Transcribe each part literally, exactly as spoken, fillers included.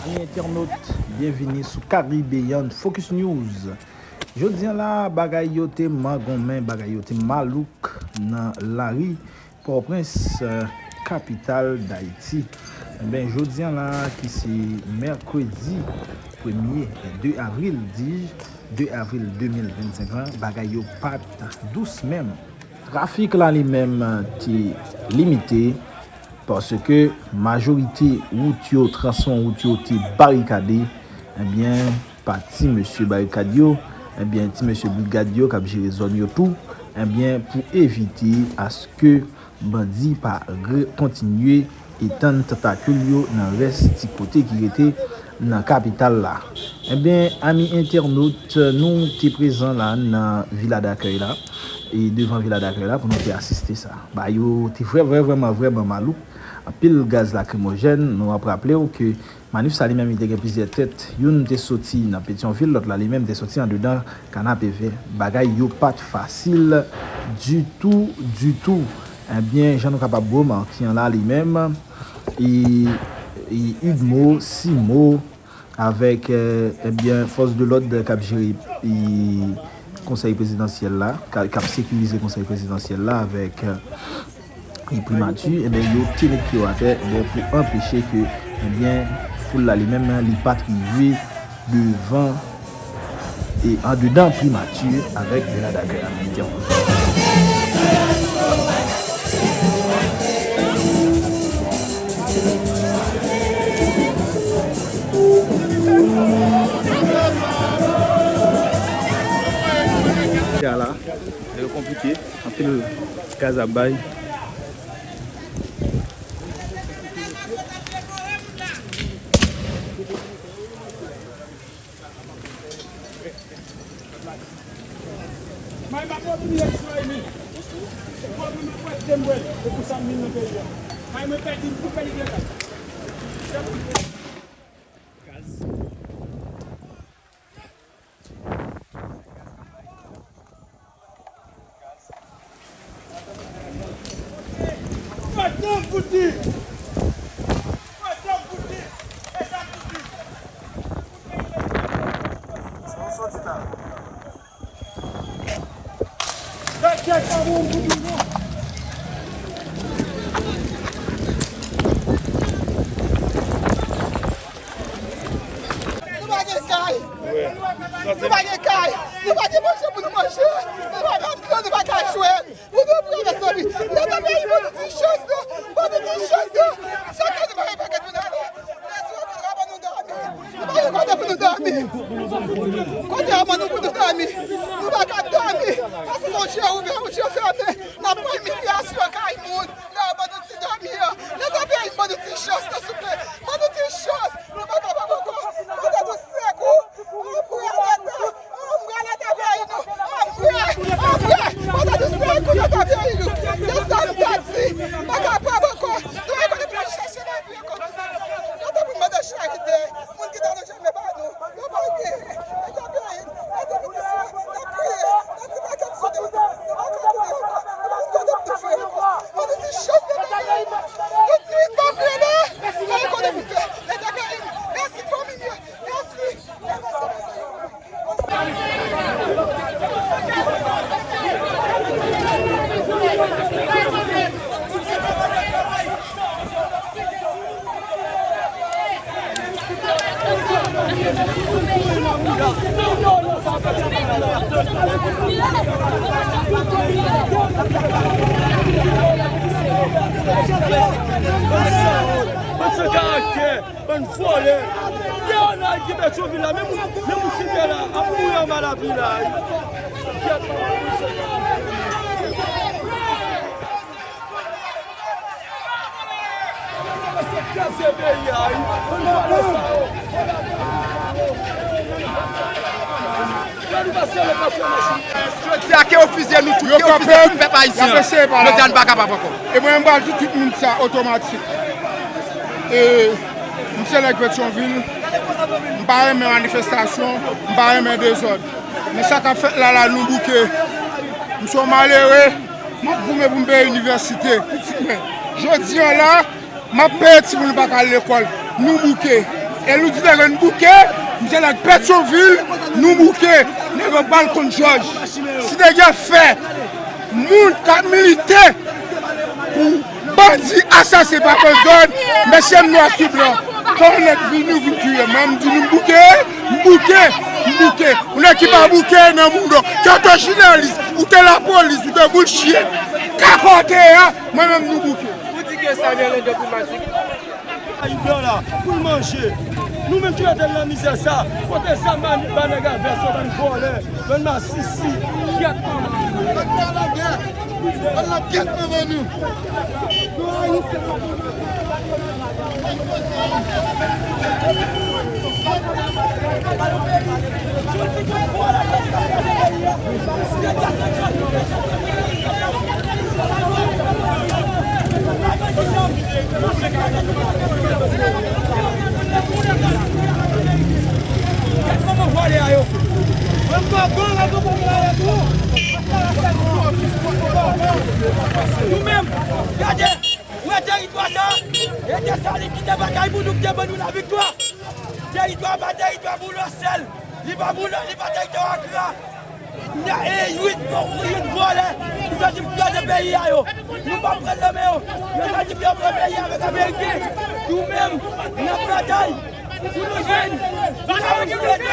Ami entènot, byenvini sou Caribbean Focus News. Jodi a la, bagay yo te mangonmen, bagay yo te malouk nan lari Pòtoprens, eh, kapital Dayiti. Enben, jodi a la, ki se mèkredi premye, de avril, di, de avril de mil vennsenk la, bagay yo pa t dous menm. Trafik la li menm te limite, paske majorite wout yo, twason wout yo te barikade, ebyen, pa ti mesye barikad yo, ebyen, ti mesye brigad yo k ap jere zòn yo tou, ebyen, pou evite aske bandi pa re-, kontinye etann tantakil yo nan rès ti kote ki rete nan kapital la. Ebyen, ami entènot, nou te prezan la nan Vila Dakèy la, e devan Vila Dakèy la pou nou te asiste sa. Bagay yo te vrè, vrè, vrèman, vrèman malouk. Anpil gaz lakrimojèn, nou ap raple w ke manif sa li menm li te gen plizyè tèt. Youn te soti nan Petyonvil, lòt la li menm te soti andedan Kanapevè. Bagay yo pa t fasil ditou, ditou. Ebyen, jan nou kapab remake an la li menm, e, e Udmo, Simo, avèk, eh, ebyen, fòs de lòd k ap jere, e, konsèy prezidansyèl la, k a-, k ap sekirize konsèy prezidansyèl la avèk, eh, e primati, ebyen, yo te met pye yo atè, ebyen, pou anpeche ke, ebyen, foul la li menm, li pa t rive devan e andedan primati avèk Vila Dakèy a. Bagay yo konplike, anpil gaz ap bay. Nou pa gen kay. Nou pa gen kay. Nou pa gen manje pou nou manje. Nou pa gen dlo, nou pa ka jwe. Pou nou pran, mezanmi. Leta peyi, ban nou ti chans, non. Ban nou ti chans, non. Chak jou nou pa gen pakèt pou nou ale. Lè sou kote a ban nou dòmi. Nou pa gen kote pou nou dòmi. Kote a ban nou pou nou dòmi. Nou pa ka dòmi. Paske se yon je ouvè, yon je fèmen. N ap pran imilyasyon kay moun. Lè yo ban nou ti dòmi an. Leta peyi, ban nou ti chans, non, souple. Ban nou ti chans. Nou pa kapab ankò. Pote nou sekou. Anmwe, Leta. Anmwe, Leta peyi nou. Anmwe, anmwe. Pote nou sekou, Leta peyi nou. Se sa m ta di. M pa kapab ankò. Nou rekonèt pou nou chèche lavi ankò. Leta pou mande charite. Moun ki ta nou janm pa nou. Nou pa gen. Leta peyi. Leta peyi. N ap kriye. Nan ti pakèt sou nou. Nou pa konn kote pou nou fè ankò. Ban nou ti chans, Leta peyi. Tout nwit m ap rele. Nou pa konn kote pou nou fè. Leta peyi. Mèsi fanmi m yo. Mèsi. Bann san karaktè, bann vòlè. Deyò nan ki Petyonvil la, men moun, men moun site la, ap mouri anba lapli la. Jodi a, ke yo fizye nou tout, yo fizye tout pèp ayisyen an. Jodi a, nou pa kapab ankò. E mwen, m pral di tout moun sa otomatik. E, m se nèg Petyonvil. M pa renmen manifestasyon, m pa renmen dezòd. Men sa k ap fèt la, la, nou bouke. M se yon malere, m ap goumen pou m peye inivèsite pitit mwen. Jodi a la, m ap peye timoun pa ka al lekòl. Nou bouke. E nou di nèg yo nou bouke, m se nèg Petyonvil, nou bouke. Nèg yo pral konn jòj. Si nèg yo fè moun k ap milite pou bandi asasen pa konn zòn, mesye m nwa sou blan, kònèt vini ou vin touye m. Mwen, m di nou m bouke, m bouke, m bouke. Ou nèg ki pa bouke nan moun non. Ke w te jounalis, ou te lapolis, ou te boul chyen, kaka w te ye a, mwen menm nou bouke. Ou di ke Samuel André pou matik. Ayib la, pou l manje. Nou menm ki mete l nan mizè sa, kote sa, bann nèg a vès yo, bann vòlè, bann masisi, kyèt. Bann lapyèt nan men nou. Nou menm, gade, wè teritwa sa, e Desalin ki te batay pou nou, ki te ban nou laviktwa. Teritwa pa teritwa pou lòsèl. Li pa pou lò, li pa teritwa Akra. N a, e, uit, bon, uit vòlè ki soti pou kraze peyi a yo. Nou p ap pran nan men yo. Yo soti pou yo pran peyi a avèk Ameriken. Nou menm, n ap batay pou nou jwenn. Batay pou nou jwenn.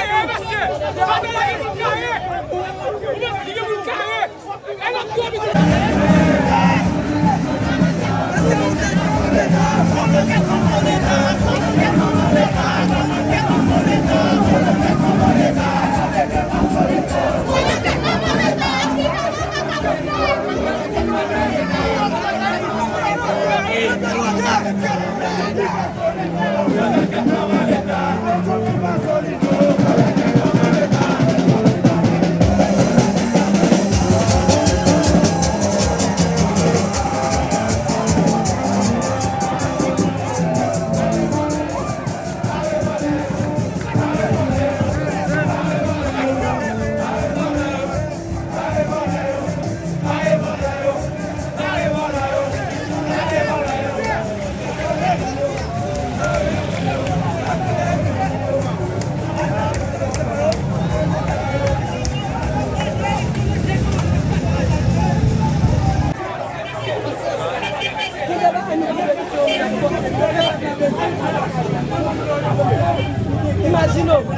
Imajine w,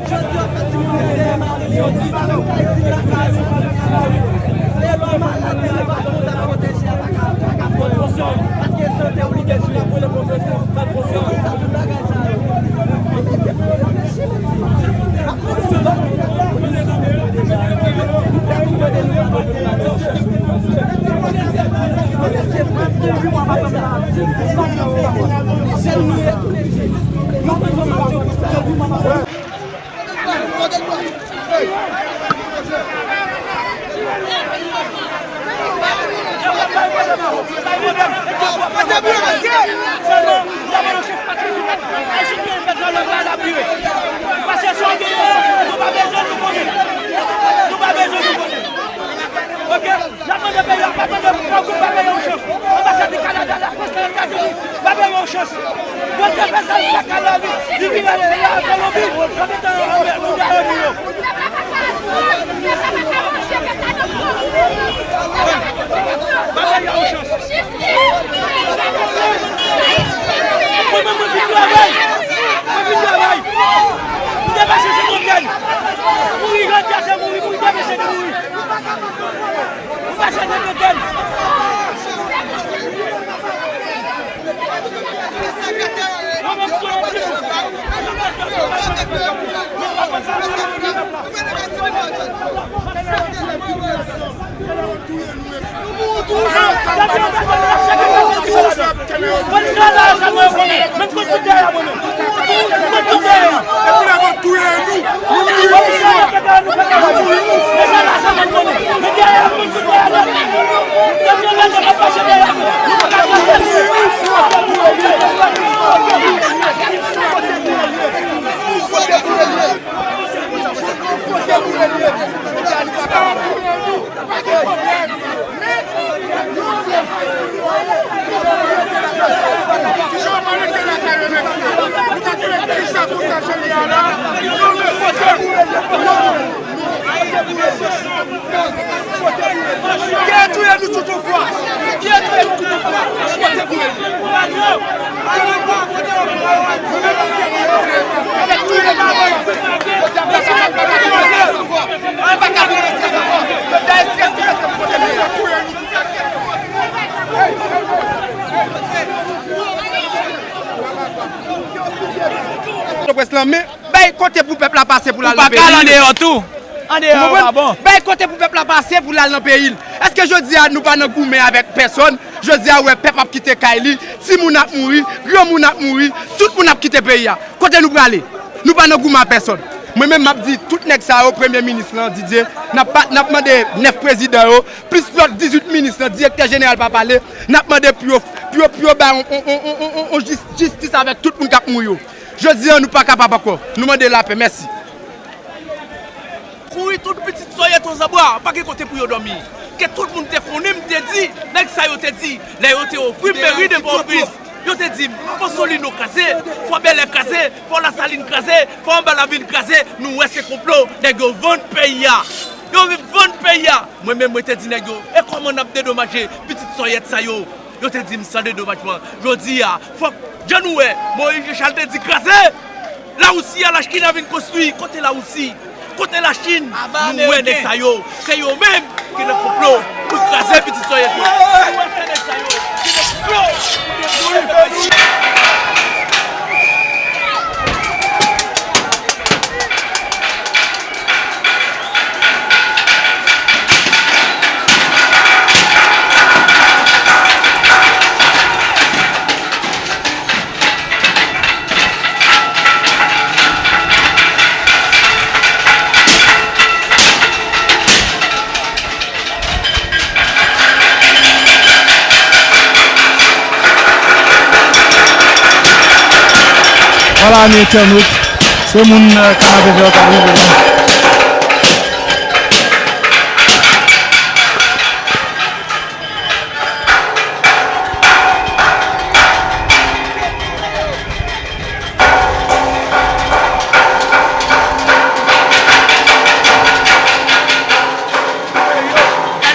jodi a fè timoun yo dèyè mari yo, di pa nou kay di lakay ou. Se lwa malad, men nou pa konn sa pwoteje a, pa ka, pa ka pran yo. Paske sante w li gen jwe. Pou le pwofesè, fè pwofesè. Sa tout bagay sa yo. Mete pou yo reflechi, mesye. Pase sa, nou pa bezwen nou konnen. Nou pa bezwen nou konnen. Ok? N ap mande peyi a, pa mande pou gwo gwoup pa peye yon chans. Anbasadè Kanada, Lafrans, Lèzetazini, pa peye yon chans. Yo te fè sa, li pa ka lòbi. Li vin ale, li al Kolonbi. Yo te anmède nou yo. Pa peye yon chans. Mwen menm, mwen vin travay. Mwen vin travay. Mwen te pase se kontèn. Mouri, rete se mouri, mouri, te pase se mouri. Mwen pase se kontèn. Pwès lan, men bay kote pou pèp la pase pou l al nan peyi l. Ou pa ka al andeyò tou. Andeyò pa bon. Bay kote pou pèp la pase pou l al nan peyi l. Èske jodi a nou pa nan goumen avèk pèsòn? Jodi a ou wè pèp ap kite kay li, timoun ap mouri, granmoun ap mouri, tout moun ap kite peyi a. Kote nou prale? Nou pa nan goumen ak pèsòn. Mwen menm m ap di tout nèg sa yo, premye minis lan, Didier, n ap pa, n ap mande nèf prezidan yo, plis lòt dizuit minis lan, direktè jeneral pa pale, n ap mande pou yo, pou yo, pou yo bay on, on, on, on, on, on jis-, jistis avèk tout moun k ap mouri yo. Jodi a, nou pa kapab ankò. Nou mande lapè. Mèsi. Kouri tout pitit sòyèt ozabwa, pa gen kote pou yo dòmi. Ke tout moun te konnen, m te di, nèg sa yo te di, lè yo te ofri m meri de Pòtoprens, yo te di m, fò Solino kraze, fò Bèlè kraze, fò Lasalin kraze, fò Anba Lavil kraze, nou wè se konplo, nèg yo vann peyi a. Yo vin vann peyi a. Mwen menm, mwen te di nèg yo, e kòman n ap dedomaje pitit sòyèt sa yo? Yo te di m san dedomajman. Jodi a, fòk, jan nou wè, Moyiz Jechal te di, kraze! Lawousi a, Lachin a vin konstwi. Kote Lawousi? Kote Lachin? Nou wè nèg sa yo. Se yo menm ki nan konplo pou kraze pitit sòyèt yo. Nou wè se nèg sa yo ki nan konplo pou detwi peyi. Vwala, ami entènot, se moun, euh, Kanapevè yo k ap rive la.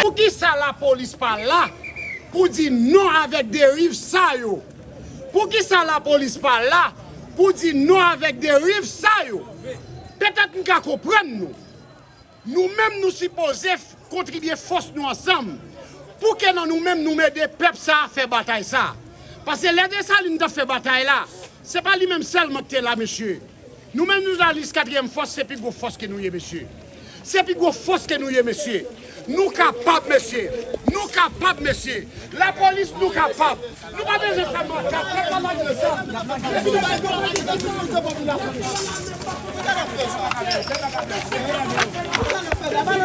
Poukisa lapolis pa la pou di non avèk deriv sa yo? Poukisa lapolis pa la pou di non avèk deriv sa yo? Petèt n ka konprann nou. Nou menm nou sipoze f-, kontribye fòs nou ansanm. Pou ke nan nou menm nou ede pèp sa a fè batay sa a. Paske lè Desalin t ap fè batay la, se pa li menm sèlman ki te la, mesye. Nou menm nou jounalis katriyèm fòs, se pi gwo fòs ke nou ye, mesye. Se pi gwo fòs ke nou ye, mesye. Nou kapab, mesye. Nou kapab, mesye. Lapolis, nou kapab. Nou pa bezwen fè makak, fè pa malgre sa.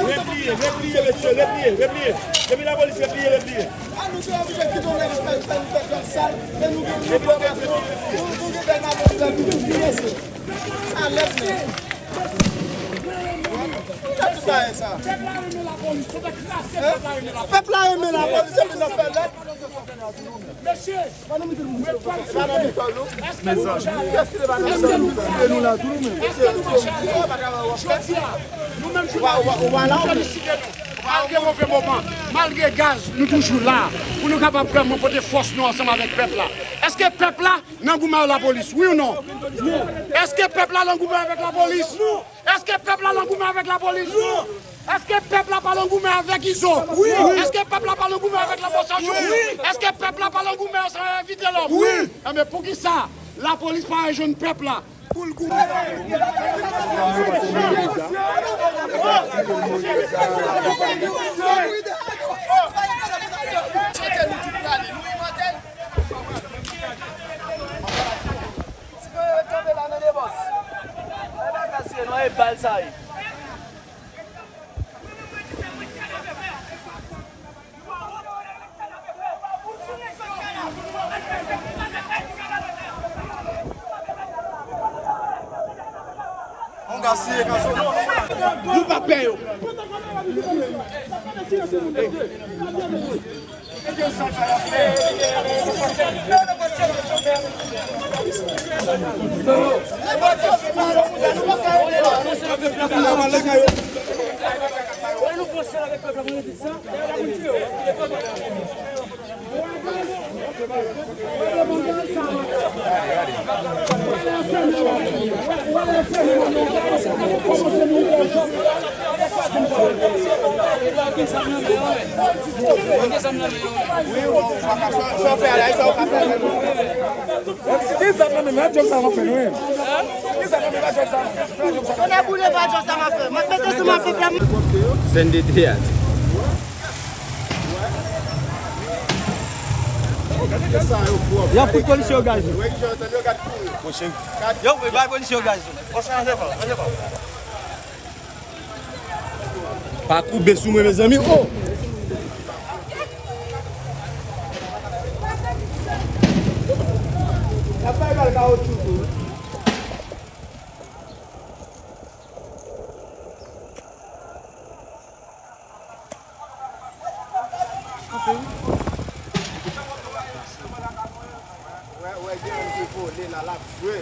Repliye, repliye, mesye, repliye, repliye. Depi lapolis repliye, repliye. A nou te oblije kite yon nèg fè, fè, fè, fè sal, men nou gen, nou gen, nou, nou gen dènye avètisman, nou gen dènye. Alèz, men. Ki sa tout bagay sa? Pèp la renmen lapolis, pèp la kraze, pèp la renmen lapolis. Pèp la renmen lapolis, epi n ap fè lòt. Mesye, mwen pral di nou, èske nou mache ale? Èske nou mache ale? Jodi a, nou menm jounalis, nou felisite nou. Malgre move moman, malgre gaz, nou toujou la pou nou kapab vrèman pote fòs nou ansanm avèk pèp la. Èske pèp la nan goumen ak lapolis, wi ou non? Èske pèp la nan goumen avèk lapolis? Èske pèp la nan goumen avèk lapolis? Èske pèp la pa nan goumen avèk Izo? Wi. Èske pèp la pa nan goumen avèk Lanmò Sanjou? Wi. Èske pèp la pa nan goumen ansanm avèk Vitelòm? Wi. Enben, poukisa lapolis pa rejwenn pèp la? Pou l goumen. Nou pa pè yo. Konnen boule pa jòs sa m ap fè. M ap mete sou mwen pèp la. Sèn de teyat. Y ap fout polisye yo gaz. Yo, bay polisye yo gaz. Pa koube sou mwen, mezanmi. Oh! Wè, wè, gen moun ki vole la, l ap jwe.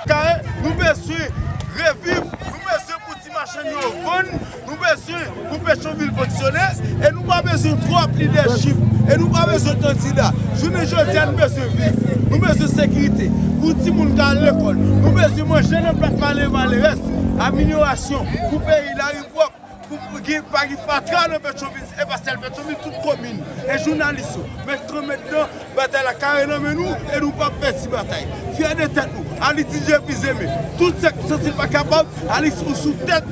Kare, nou bezwen reviv, nou bezwen pou ti machann yo vann, nou bezwen pou Petyonvil fonksyone, e nou pa bezwen twòp lidèchip, e nou pa bezwen kandida. Jounen jodi a, nou bezwen viv, nou bezwen sekirite. Pou timoun ka al lekòl, nou bezwen manje nan plat malere malerès, amelyorasyon pou peyi, lari pwòp. Pou, pou gen, pa gen fatra nan Petyonvil, e pa sèl Petyonvil, tout komin. E jounalis yo, mèt kanpe nan batay la, kare nan men nou, e nou p ap pèdi batay. Fyè de tèt nou, Alix D J Bizeme. Tout sèk santi l pa kapab, Alix ou sou tèt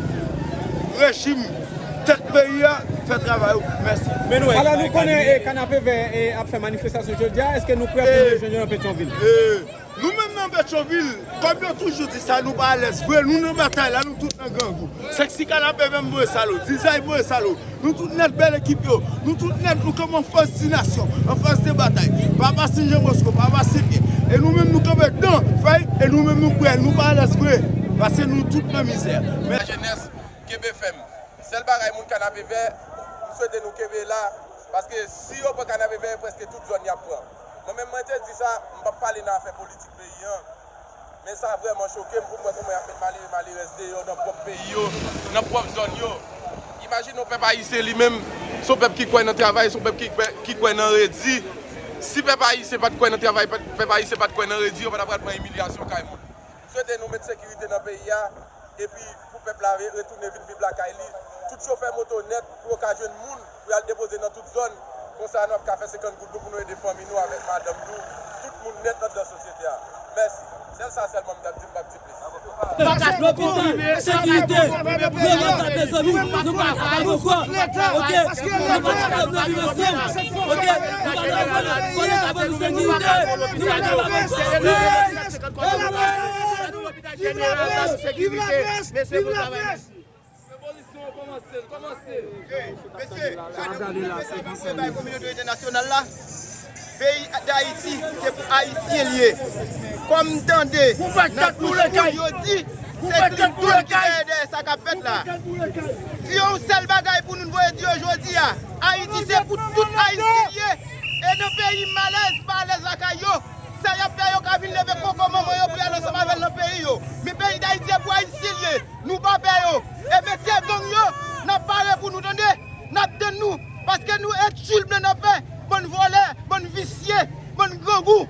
rejim, tèt peyi a, fè travay ou. Mèsi. Men nou wè, alò, nou konnen, e, Kanapevè, e, ap fè manifestasyon jodi a, èske nou prè pou nou jwenn yo nan Petyonvil? E, Nou menm nan Petyonvil, kòm yo toujou di sa, nou pa alèz vre, nou nan batay la, nou tout nan grangou. Sèksi Kanapevè voye salo, Dizay voye salo, nou tout nèt bèl ekip yo, nou tout nèt nou kòm anfas di nasyon, anfas de batay. Pa pase Jan Bòsko, pa pase pye. E nou menm nou kanpe dan fèy, e nou menm nou prè, nou pa alèz vre, paske nou tout nan mizè. Men lajenès, kenbe fèm. Sèl bagay moun Kanapevè, m swete nou kenbe la, paske si yo pran Kanapevè, e prèske tout zòn y ap pran. Mwen menm mwen te di sa, m p ap pale nan afè politik peyi an, men sa vrèman choke m pou m wè kòman y ap met malere malerèz deyò nan pwòp peyi yo, nan pwòp zòn yo. Imajine yon pèp ayisyen li menm, Se yon pèp ki kwè nan travay, se yon pèp ki, ki kwè nan redi. Si pèp ayisyen pa t kwè nan travay, pèp, pèp ayisyen pa t kwè nan redi, yo pa t ap pral pran imilyasyon kay moun. Swete nou met sekirite nan peyi a, epi pou pèp la re-, retounen vin viv lakay li. Tout chofè moto nèt, pou yo ka jwenn moun, pou y al depoze nan tout zòn. Konsa, nou ap ka fè senkant goud nou pou nou ede fanmi nou avèk madanm nou, tout moun nèt anndan sosyete a. Mèsi. Sèl sa sèlman m t ap di, m p ap di plis. Lopital, sekirite, nou pa tape zanmi, nou pa tape ankò. Oke, nou pa tape, nou viv ansanm. Oke, nou pa tape, fò Leta ban nou sekirite, nou pa tape ankò. Oke. Viv lapè! Viv lapè! Viv lapè! Revolisyon an kòmanse, l kòmanse. Mesye, gade nou, nou bay kominote entènasyonal la. Peyi Dayiti, se pou Ayisyen l ye. Kòm m tande, nan bouch moun yo di, se Clinton ki dèyè, dèyè sa k ap fèt la. Di yon sèl bagay pou nou voye di yo jodi a. Ayiti, se pou tout Ayisyen l ye. E nan peyi m alèz, m pa alèz lakay yo. Sa y ap fè yo ka vin leve koko manman yo pou y al ansanm avè l nan peyi yo. Men peyi Dayiti se pou Ayisyen l ye. Nou pa pè yo. E mesye gang yo, n ap pare pou nou tande. N ap tann nou. Paske nou e tchul blan n ap fè. Bann vòlè, bann visye, bann grangou.